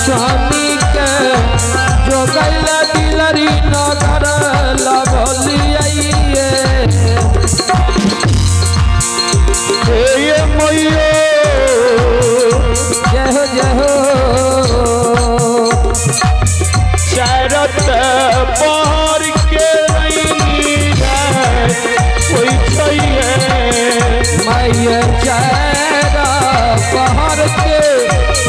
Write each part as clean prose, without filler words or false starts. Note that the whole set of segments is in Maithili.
स्वामी के जोगैल दिलरी नगर लगलियै। हे मैयो। जय हो, जय हो। चारत पहर के रैनी रात होइ छै। मैया, चार पहर के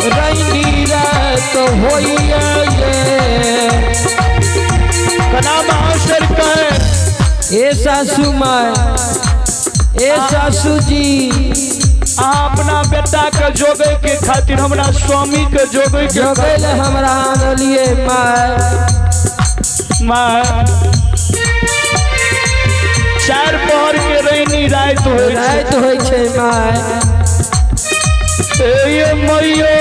रैनी रात होइए। कना महाशर कहे। ए सासू माय, ए सासू जी। अहाँ अपना बेटा के जोगे के खातिर, हमरा स्वामी के जोगे के जोगैल हमरा आनलिए माय। माँ, चार पहर के रैनी राति होइ छै। राति होइ छै माय। हे मैयो,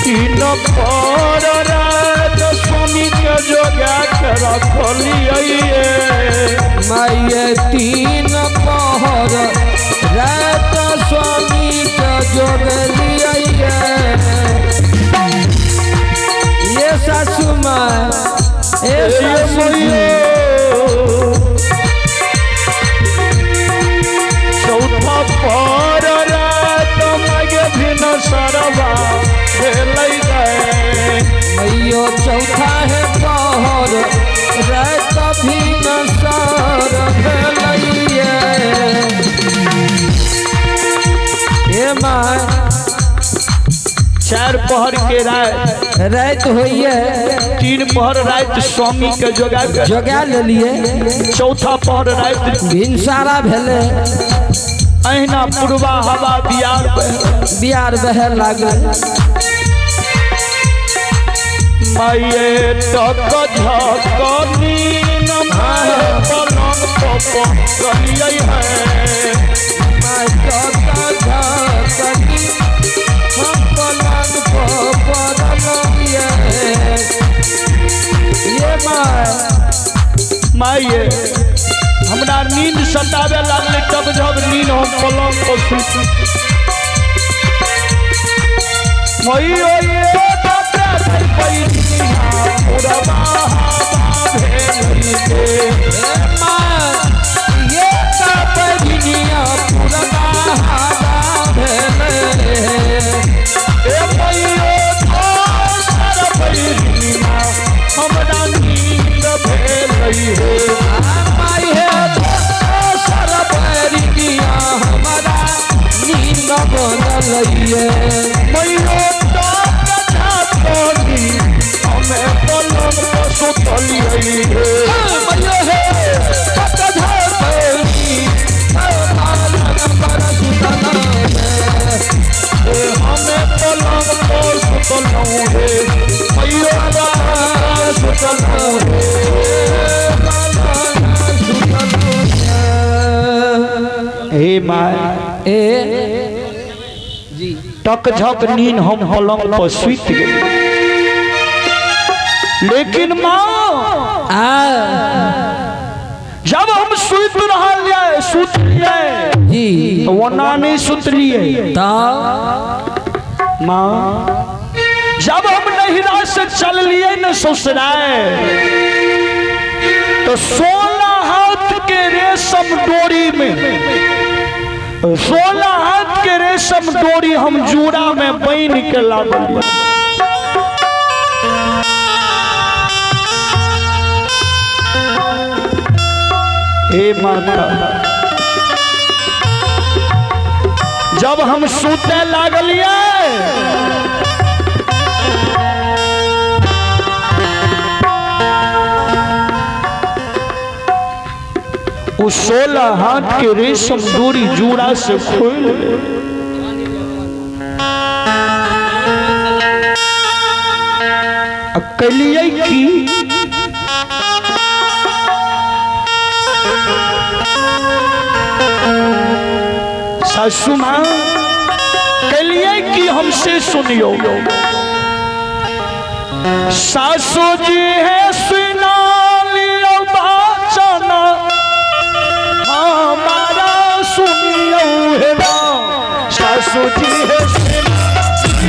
तीन पहर रात स्वामी के जोगा के रखलियै। माय, तीन पहर रात स्वामी के जोगलियै। ये सासू माय, ए हे सासू जी। मैयो, चौथा पहर रात मगे भिन सरवा भेलै गे। मैयो, चौथा है पहर रात भी सर भेलैये। Hey my. चार पहर के रात राति होइए। तीन पहर रात स्वामी के जोगा के जोगा लेलिए। चौथा पहर रात भिनसारा भेलै। अहिना पुरवा हवा बियार बहे। बियार बहे लागल। माये, टक झक नीन मारे पलंग पकड़लियै है। माय, टक झकनी हम पलंग पर पड़लियै ये माय। माये, हमरा नींद सतावे लागलै, तब जब नींद हम पलंग पर सुत मैयो, ये बाप रे पैनिया पुरवा हवा भेलै गे। हे माय, ये का पुरवा हवा भेलै। ए मैयो, दोसर पैनिया हमरा नींद भेलै हे। माय हे, दोसर बैरिनिया हमरा नींद बनलैये। मैयो, टक हमे पलंग पर सुतलियै हे। मैयो हे, टक झकनी पलंग पर सुतलैये। हमे पलंग पर सुतलहुँ हे मैयो, सुतलहुँ हे। हे my. ए जी। टक झक नींद हम पलंग पर सुति गेली, लेकिन माँ, आ जब हम सुति रहलियै, सुतलियै जी तऽ ओना नहि सुतलियै। तऽ माँ, जब हम नैहरा से चललियै ने ससुराल, तो 16 हाथ के रेशम डोरी में, 16 हाथ के रेशम डोरी हम जूड़ा में बान्हि के लाबलियै। हे माता, जब हम सुते लागलियै, उ 16 हाथ के रेशम डोरी जूड़ा से खोल गेल। आ कलियै की, सासू माँ, कलियै की हमसे सुनियो। सासू जी है, सुना लियो बचन हमारा, सुनियो सासू जी हे सुन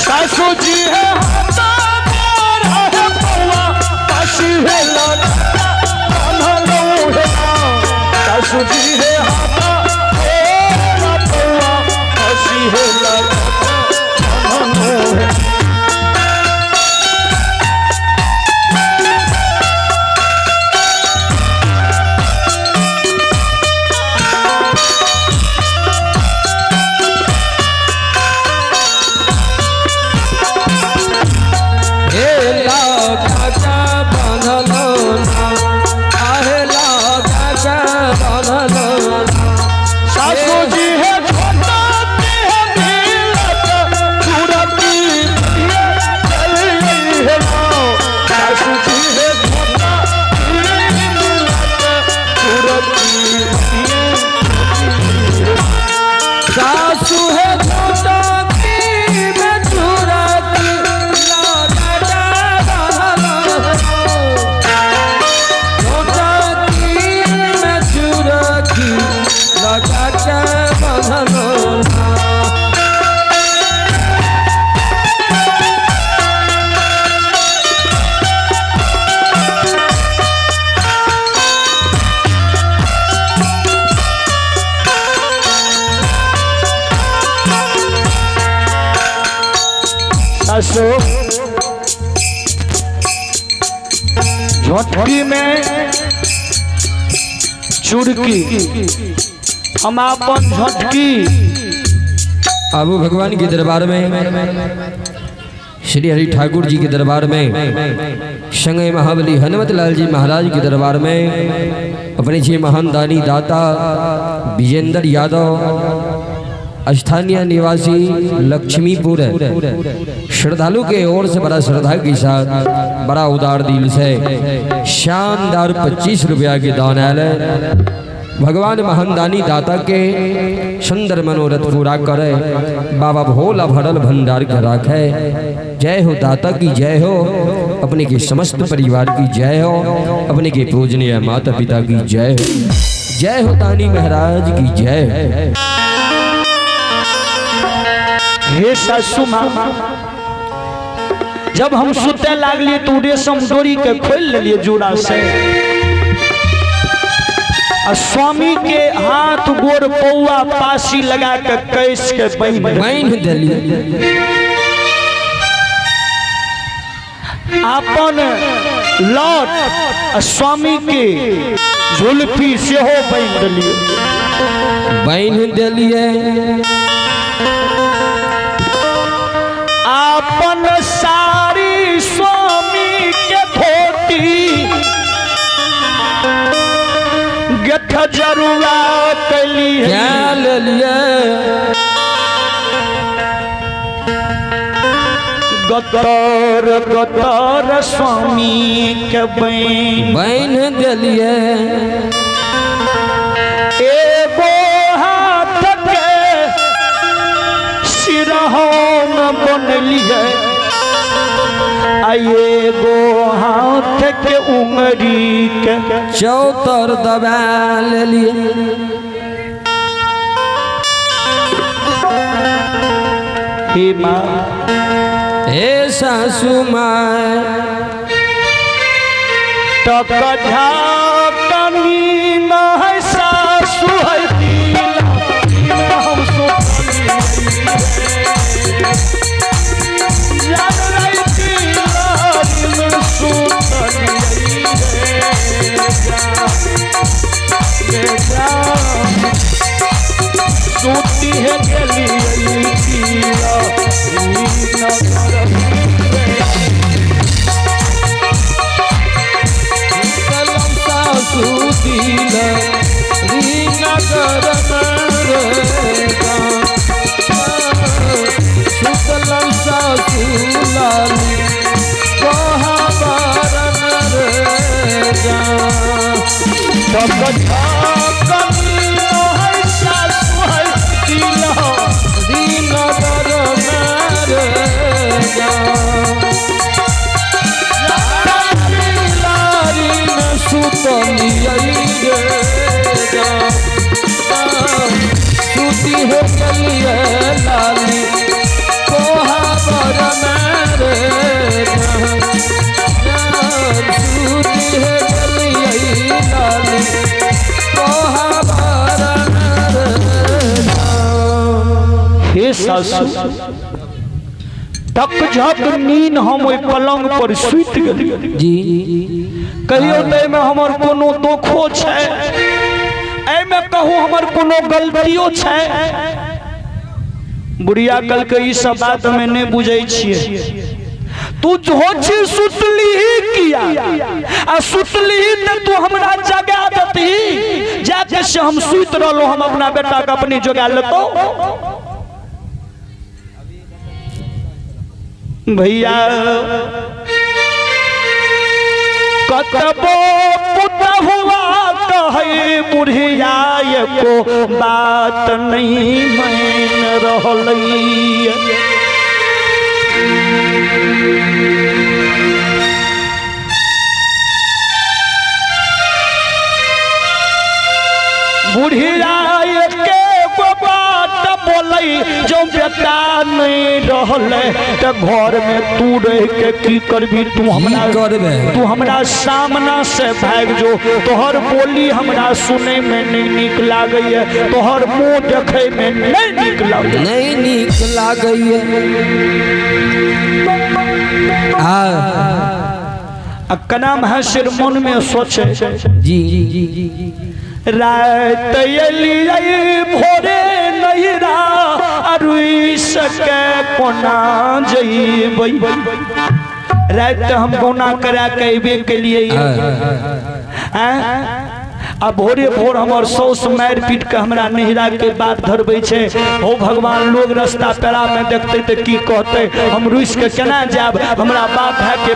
सासू जी है हाथा मोर है पौआ पासी है लड़का बान्हलौ हे सासू जी है हाथा मोर पौआ पासी है लड़का बान्हलौ हे। हे लगा के बान्हलो ना, आहे लगा के बान्हलो ना। सासू जी है छोटा है मिलत चूरती चल है सासू जी है छोटा मिलत चूरती। सासू है छोटा की मैं चूरती लगा के बान्हलो ना। छोटा की मैं चूरती लगा के बान्हलो ना। सासू झोटकी में चुड़की हम अपन झोटकी आबू भगवान के दरबार में, श्री हरि ठाकुर जी के दरबार में, संगे महाबली हनुमत लाल जी महाराज के दरबार में अपने जी महान दानी दाता विजेंद्र यादव स्थानीय निवासी लक्ष्मीपुर श्रद्धालु के ओर से बड़ा श्रद्धा के साथ बड़ा उदार दिल से शानदार 25 रुपया के दान आयल है। भगवान महान दानी दाता के सुंदर मनोरथ पूरा करे, बाबा भोला भरल भंडार के राखे। जय हो दाता की जय हो, अपने के समस्त परिवार की जय हो, अपने के पूजनीय माता पिता की जय हो, जय हो दानी महाराज की जय हो। हे सासू माँ, जब हम सुते लागलिए तो रेशम डोरी के खोल लेलिए जूड़ा से, आ स्वामी के हाथ गोर पौआ पासी लगा के कैस के बान्हि देलिए। अपन लौट आ स्वामी के झुलफी सेहो बान्हि देलिए, बान्हि देलिए। अपन साड़ी स्वामी के धोती गठ जरुआ कैली क्या लेलिए। गतर गतर स्वामी के बैन बान्हि देलिए। एगो हाथ के सिरहन बनलिए, आ एगो हाथ के उंगरी के चौतर दबा लेलिए। हे माँ, हे सासू माँ, टक झाकनी न है सासू है तिला, हम सूती है गली नगर में रे सुतल सासू लाली कोहबर में रे तब झाकन है सासु है दिल नगर में रे लारी में सुतलियै रे सुती हो गलियै लाली कोहबर में रे सुती हो गलियै लाली कोहबर में रे हे सासु, टक झक नींद हम ओहि पलंग पर सुति गेली। जी कहियो तऽ एहिमे हमर कोनो दोखो छै, एहिमे कहू हमर कोनो गलतियो छै? बुढ़िया कहलकै ई सब बात हमे नहि बुझै छियै, तू जो छी सुतली ही किया, आ सुतली ही तऽ तू हमरा जगा देती, जाके से हम सुति रहलहुँ, हम अपना बेटा के अपने जगा लेतौ। भैया कतबो पुतहुआ कहै बुढ़िया एको बात नहीं मान रहलै। बुढ़िया एके गो बात बोलै, जो बेटा नहीं रहलै तऽ घर में तू रह के की करबी, तू हमरा की करबै? तू हमरा सामना से भागि जो, तोहर बोली हमरा सुनै में नहीं नीक लागैए, तोहर मुँह देखै में नहीं नीक लागैए। नहीं नीक लागैए। आ आ कनाम हसिर मन में सोचे जी जी रात एलियै भोरे नैरा अरुई सके कोना जइबै। रात हम गौना करा के अयबे केलियै, आ भोरे भोर हमर साउस मारि पीट के हमरा नैहरा के बात धरबै छै। हो भगवान, लोग रास्ता पेरा में देखते तऽ की कहते, हम रुसि के केना जायब, हमरा बाप भाई के